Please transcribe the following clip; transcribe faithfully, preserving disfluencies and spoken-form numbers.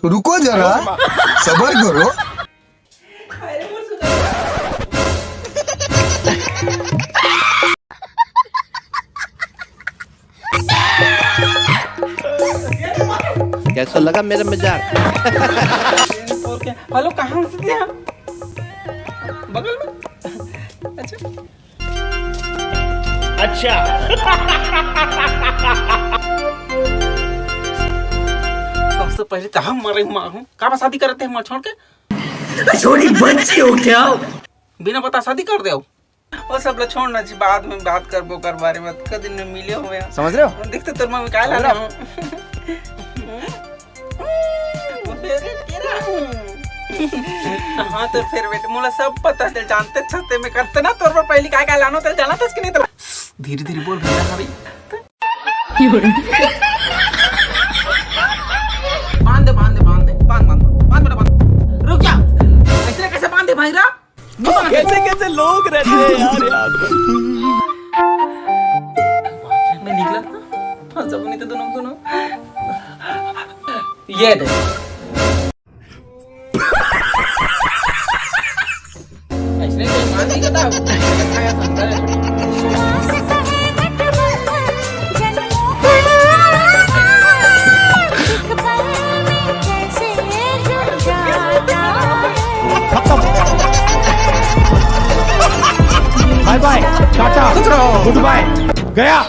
तो रुको जरा, सबर करो। कैसा लगा मेरा मजाक? हेलो, कहाँ से थे आप? बगल में। अच्छा। अच्छा। सबसे पहले तो हम मरे माँ हूँ, का बा शादी करते हैं माँ छोड़ के? छोटी बच्ची हो क्या? बिना पता शादी कर दे। वो सब ला छोड़ ना जी, बाद में बात करबो कर बारे में, कतका दिन में मिले हुए हैं। समझ रहे हो? देखते तोर मम्मी का लाना हूँ। वो फेवरेट के रहा। हाँ, तो फेवरेट मोला सब पता चल, जानते छते में करते ना तोर पर पहली काय काय लानो तेल जाना था कि नहीं तेरा। धीरे धीरे बोल भैया। हाँ भाई। बांध दे, बांध दे, बांध दे, बांध, बांध, बांध, बांध बेटा, बांध। रुक जा। ऐसे कैसे बांध दे भाई रा? कैसे कैसे लोग रहते हैं यार, यार। मैं निकला था, फंस जाऊंगा नहीं तो दोनों, दोनों। ये दे। ऐसने कोई मान नहीं करता। खत्म। बाय बाय, टाटा, गुड बाय, गया।